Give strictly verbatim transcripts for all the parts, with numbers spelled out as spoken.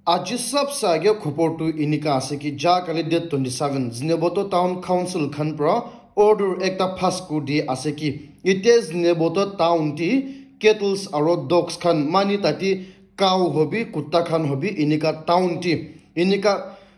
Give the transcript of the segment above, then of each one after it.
Aji sabse age khobor tu enika ase ki ja kali date twenty seven Zunheboto Town Council khan pra order ekta pass kuri di ase ki ite Zunheboto Town ti cattles aro dogs khan mani tati cow hobi kutta khan hobi enika town ti enika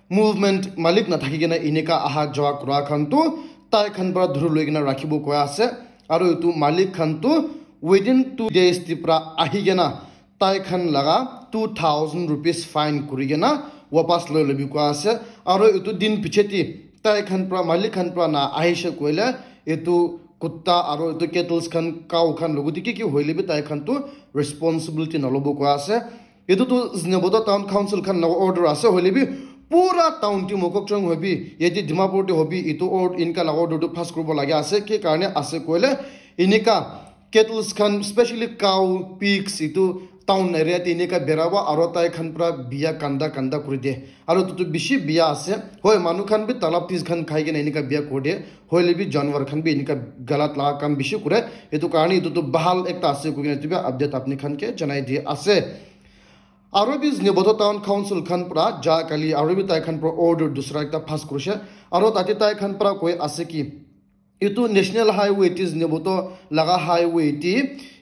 movement malik na thaki kena enika aha jawa kura khan tu tai khan pra dhuru loi kena rakhibo koi ase. Aro etu malik khan tu within two days ti pra ahi kena tai khan laga two thousand rupees fine kuri kena wapas loi lobi koi ase. Aro etu din piche ti tai khan pra malik khan pra na ahishe koile etu kutta aro etu cattles khan cow khan logo ti ki ki hoile bi tai khan tu responsibility na lobo koi ase. Etu tu Zunheboto Town Council khan laga order ase hoile bi pura town ti Mokokchung hobi yate Dimapur te hobi etu or inka laga order tu pass kuribo lage ase ki karne ase koile enika cattles khan specially cow pigs etu town area te enika berabo aro tai khan pra biya kanda kanda kuri de aro etu tu bishi biya ase. Hoi manu khan bi talab piece khan khai kena enika biya kuri de hoile bi janwar khan bi enika galat laga kam bishi kure. Etu karne etu tu bahal ekta ase koi kena etu bi update apni khan ke janai di ase. Aro bi Zunheboto Town Council khan pra ja kali aro bi tai khan pra order dusra ekta pass kurishe aro tate tai khan pra koi ase ki etu national highway ti Zunheboto laga highway ti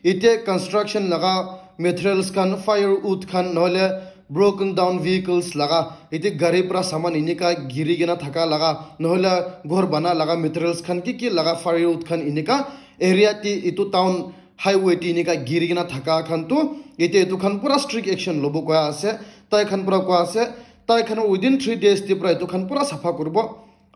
ite construction laga materials khan firewood khan nohole broken down vehicles laga ite gari pra saman enika giri kena thaka laga nohole ghor bana laga materials khan ki ki laga firewood khan enika area ti etu town highway ti enika giri kena thaka khan tu ite etu khan pura strict action lobo koi ase. Tai khan pura koi ase tai khan within three days ti pura etu khan pura sapha kuribo.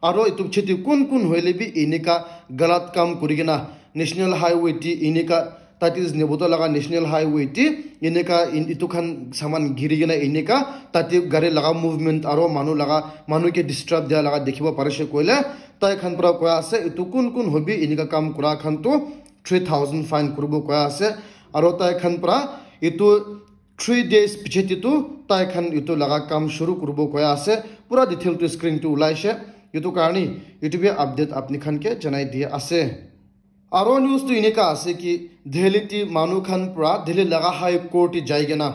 Aro etu piche ti kun kun hoile bi enika galat kam kuri kena national highway ti enika tate Zunheboto laga national highway ti enika in- etu khan saman giri kena enika tate gari laga movement aro manu laga manu ke disturb dia laga dikhibo parishe koile tai khan pura koi ase etu kun kun hobi enika kam kura khan tu three thousand fine kuribo koi ase. Aro tai khan pura etu three days piche te tu tai khan etu laga kam shuru kuribo koi ase. Pura detail tu screen tu ulaishe etu karne etu bi update apni khan ke janai di ase. Aro news tu enika ase ki Delhi ti manu khan pra Delhi laga high court ti jai kena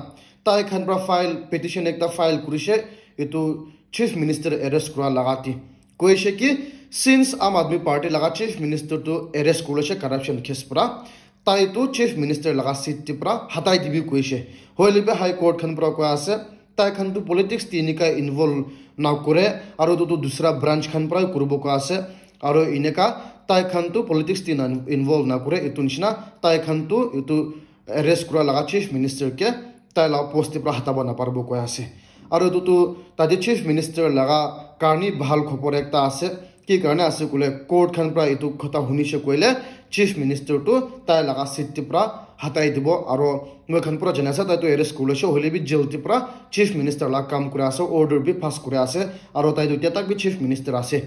tai khan pra file petition ekta file kurishe etu chief minister arrest kura laga ti koishe ki since Aam Aadmi Party laga chief minister tu arrest kurishe corruption case pra tai tu chief minister laga seat ti pra hatai dibi koishe. Hoile bi high court khan pra koi ase tai khan tu politics ti enika involve na kore aro tu tu dusra branch khan pra kuribo koi ase. Aro enika tai khan tu politics ti na involve na kore etu nishina tai khan tu etu arrest kura laga chief minister ke tai la post te pra hataba na paribo koi ase. Aro etu tu tate chief minister laga karne bahal khobor ekta ase. Ki karne ase koile court khan pra etu khota hunishe koile chief minister tu tai laga seat te pra hatai dibo aro moi khan pura jana ase tai tu arrest kurishe hoile bi jail te pra chief minister la kam kuri ase order bi pass kuri ase. Aro tai tu tia tak bi chief minister ase.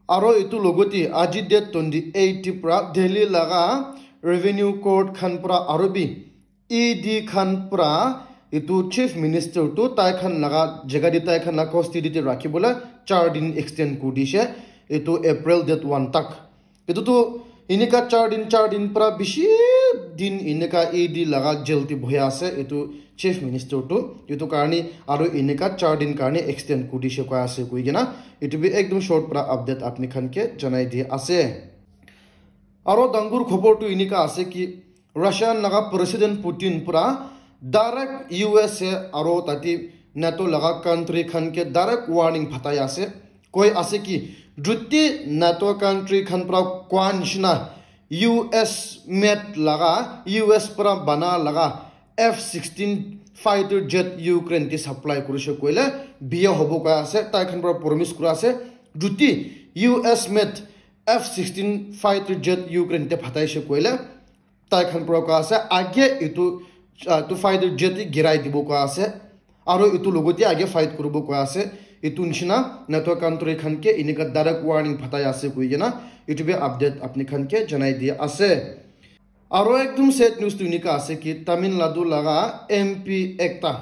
Aro etu logote aji date twenty eight te pra Delhi laga revenue court khan pra aro bi E D khan pra etu chief minister tu tai khan laga jaga te tai khan laga custody te rakhi bole char din extend kuri dishe etu April date one tak. Etu tu enika char din char din pra bishi din enika E D laga jail te bohi ase etu chief minister tu etu karne aro enika char din karne extend kuri dishe koi ase koi kena etu bi ekdom short pra update apni khan ke janai di ase. Aro dangur khobor tu enika ase ki Russian laga president Putin pra direct U S A aro tate NATO laga country khan ke direct warning phatai ase. Koi ase ki juti NATO country khan pra koa nishina U S made laga U S pra bana laga F sixteen fighter jet Ukraine te supply kurishe koile biya hobo koi ase tai khan pra promise kura ase. Juti U S made F sixteen fighter jet Ukraine te phataishe koile tai khan pra koi ase age etu ah, tu fighter jet te girai dibo koi ase. Aro etu logote age fight kuribo koi ase. Etu nishina NATO country khan ke enika direct warning phatai ase koi kena etu bi update apni khan ke janai dia ase. Aro ekdom sad news tu enika ase ki Tamil Nadu laga M P ekta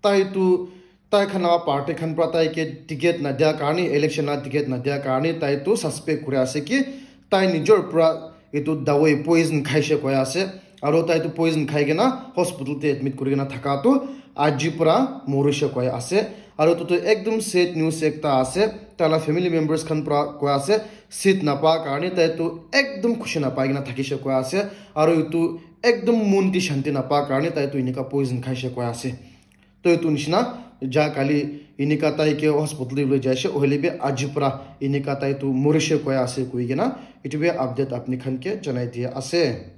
tai tu tai khan laga party khan pra tai ke ticket na dia karne election la ticket na dia karne tai tu suspect kuri ase ki tai nijor pra etu dawai poison khaishe koi ase. Aro tai tu poison khai kena hospital te admit kuri kena thaka tu aji pra morishe koi ase. Aro etu tu ekdum sad news ekta ase. Tai la family members khan pra koi ase, seat napa karne tai tu ekdum khushi napai kena thakishe koi ase. Aro etu ekdum mon te shanti napa karne tai tu enika poison khaishe koi ase. To etu nishina ja kali enika tai ke hospital te loi jaishe, hoile bi aji pra enika tai tu morishe koi ase koi kena etu bi update apni khan ke janai dia ase.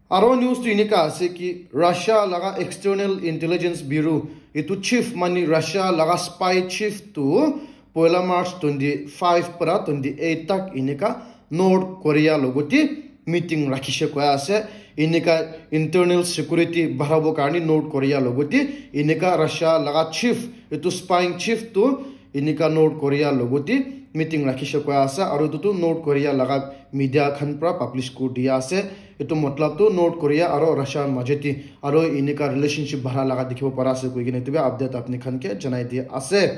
Aro news tu enika ase ki Russia laga External Intelligence Bureau, etu chief mani Russia laga spy chief tu poila March twenty five para twenty eight tak enika North Korea logote meeting rakhishe koi ase. Enika internal security barabo karne North Korea logote enika Russia laga chief, etu spying chief tu enika North Korea logote meeting rakhishe koi ase. Aro etu tu North Korea laga media khan pra publish kuri dia ase. Etu matlab tu North Korea aro Russia maje te aro enika relationship bara laga dikhibo para ase koi kena etu bi update apni khan ke janai dia ase.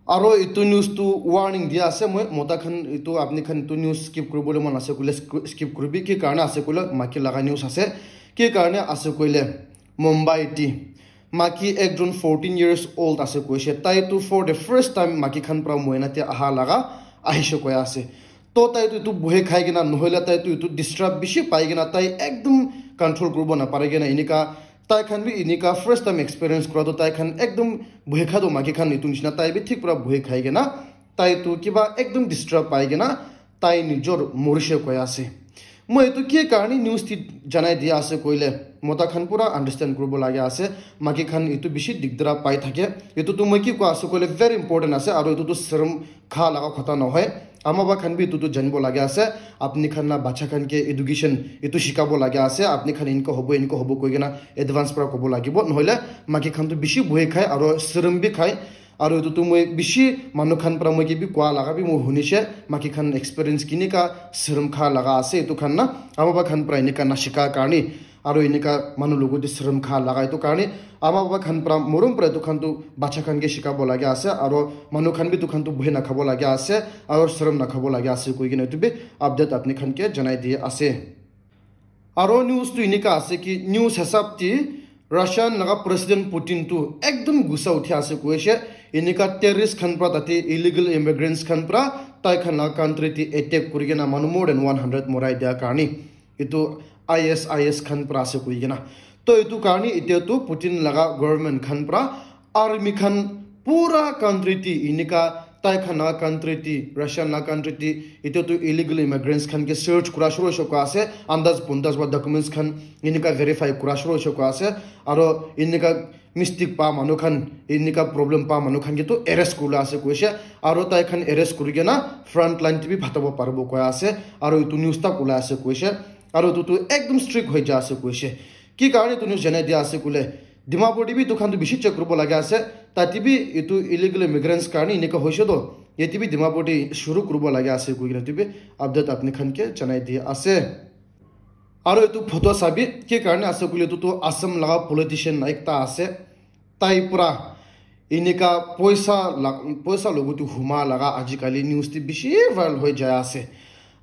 Aro etu news tu warning dia ase moi, mota khan etu apni khan etu news skip kuribole mon ase koile skip kuribi, ki karne ase koile maki laga news ase. Ki karne ase koile Mumbai te maki ekjon fourteen years old ase koishe, tai tu for the first time maki khan pra moina te aha laga ahishe koi ase. To tai tu etu bohe khai kena nohoile tai tu etu disturb bishi pai kena tai ekdum control kuribo napare kena enika tai khan bi enika first time experience kura tu tai khan ekdum bohe kha tu maki khan etu nishina tai bi thik pra bohe khai kena tai tu kiba ekdum disturb pai kena tai nijor morishe koi ase. Moi etu ki karne news ti janai dia ase koile mota khan pura understand kuribo lage ase. Maki khan etu bishi digdara pai thake. Etu tu moi ki koi ase koile very important ase aro etu tu serum kha laga kotha nohoi. Ama ba khan bi etu tu janibo lage ase. Apni khan la bacha khan ke education etu shikabo lage ase. Apni khan inko hobo, inko hobo koi kena advance pra kobo lagibo. Nohole maki khan tu bishi bohe khai aro serum bi khai. Aro etu tu moi bishi manu khan pra moi ke bi kua laga bi moi hunishe, maki khan experience kinika serum kha laga ase etu khan na, ama ba khan pra enika na shika karne, aro enika manu logote serum kha laga etu karne, ama ba khan pra morom pra etu khan tu bacha khan ke shikabo lage ase, aro manu khan bi etu khan tu bohe na khabo lage ase, aro serum na khabo lage ase koi kena etu bi update apni khan ke janai di ase. Aro news tu enika ase ki news hisab te Russian laga President Putin tu ekdum gussa uthi ase koishe, enika terrorist khan pra tate illegal immigrants khan pra tai khan laga country te attack kuri kena manu more than one hundred morai dia karne etu I S I S khan pra ase koi kena. To etu karne etia tu Putin laga government khan pra army khan pura country te enika tai khan laga country te, Russian laga country te, etu tu illegal immigrants khan ke search kura shuru hoise koi ase, andaz bundaz ba documents khan enika verify kura shuru hoise koi ase, aro enika mistake pa manu khan, enika problem pa manu khan ke tu arrest kurila ase koishe, aro tai khan arrest kuri kena front line te bi phatabo paribo koi ase, aro etu news tak ulai ase koishe, aro etu tu ekdum strict hoi ja ase koishe. Ki karne etu news janai dia ase koile, Dimapur te bi etu khan tu bishi check kuribo lage ase. Tate bi etu illegal immigrants karne enika hoise to, yate bi Dimapur te shuru kuribo lage ase koi kena etu bi update apni khan ke janai dia ase. Aro etu photo sabi, ki karne ase koile etu tu Assam laga politician ekta ase. Tai pura enika poisa la-, poisa logote huma laga ajikali news te bishi viral hoi jai ase.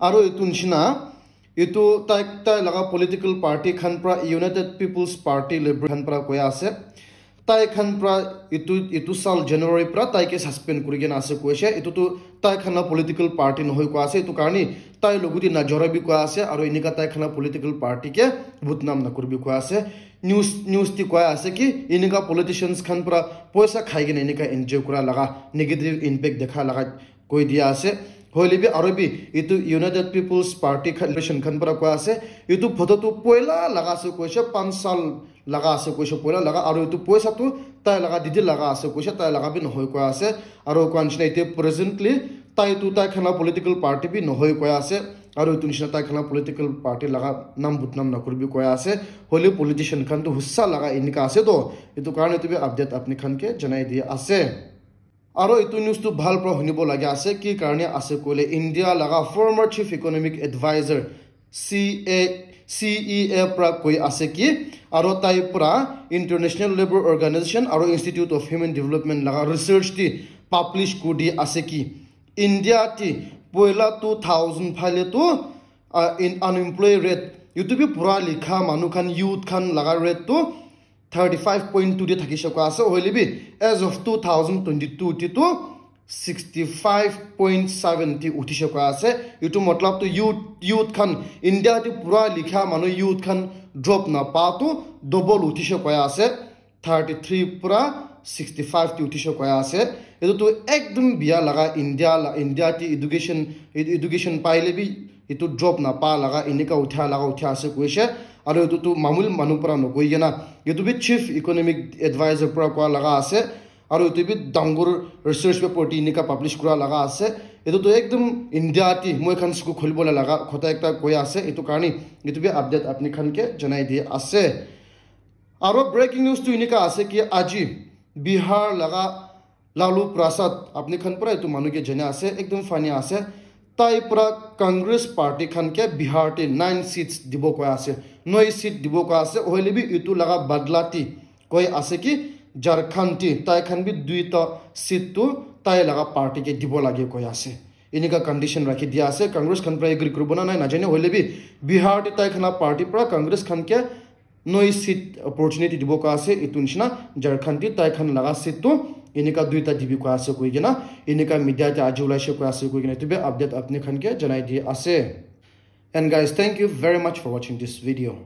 Aro etu nishina etu tai, tai laga political party khan pra United People's Party Liberal khan pra koi ase. Tai khan pra etu, etu sal January pra tai ke suspend kuri kena ase koishe. Etu tu tai khan la political party nohoi koi ase. Etu karne tai logote najora bi koi ase. Aro enika tai khan la political party ke budnam nakuribi koi ase. News, news te koi ase ki enika politicians khan pra poisa khai kena enika enjoy kura laga negative impact dekha laga koi dia ase. Hoile bi aro bi etu United People's Party khan, election khan para koi ase. Etu photo tu poila laga ase koishe, panch sal laga ase koishe poila laga, aro etu poisa tu tai laga didi laga ase koishe, tai laga bi nohoi koi ase. Aro koa nishina ete presently tai tu tai khan la political party bi nohoi koi ase. Aro etu nishina tai khan la political party laga nam budnam nakuribi koi ase. Hoile politician khan tu hussa laga enika ase to. Etu karne etu bi update apni khan ke janai di ase. Aro etu news tu bhal para hunibo lage ase, ki karne ase koile India laga former chief economic advisor C A, C E A para koi ase ki, aro tai para International Labour Organization aro Institute of Human Development laga research te publish kuri di ase ki, India te poila two thousand phale tu uh, in unemployed rate Etu bi pura likha manu khan youth khan laga rate tu thirty five point two te thakishe koi ase, hoile bi as of two thousand twenty two te tu sixty five point seven te uthishe koi ase. Etu matlab tu youth, youth khan India te pura likha manu youth khan drop na pa tu double uthishe koi ase. Thirty three pura sixty five te uthishe koi ase. Etu tu ekdum biya laga India la, India te education, ed- education paile bi etu drop na pa laga enika utha laga utha ase koishe. Aru etu tu mamul manu pura nokoi kena, etu bi chief economic advisor pura koa laga ase. Aru etu bi dangor research paper te enika publish kura laga ase. Etu tu ekdum India te moi khan school khulibole laga khota ekta koi ase. Etu karne etu bi update apni khan ke janai di ase. Aro breaking news tu enika ase ki aji Bihar laga Lalu Prasad, apni khan pura etu manu ke jana ase, ekdum funny ase. Tai pura Congress party khan ke Bihar te nine seats dibo koi ase, noi seat dibo koi ase. Hoile bi etu laga badla te koi ase ki Jharkhand te tai khan bi duita seat tu tai laga party ke dibo lage koi ase. Enika condition rakhi dia ase. Congress khan pura agree kuribo na nai najane, hoile bi Bihar te tai khan la party pura Congress khan ke noi seat opportunity dibo koi ase. Etu nishina Jharkhand te tai khan laga seat tu enika duita dibi koi ase koi kena enika media te aji ulaishe koi ase koi kena etu bi update apni khan ke janai di ase. And guys, thank you very much for watching this video.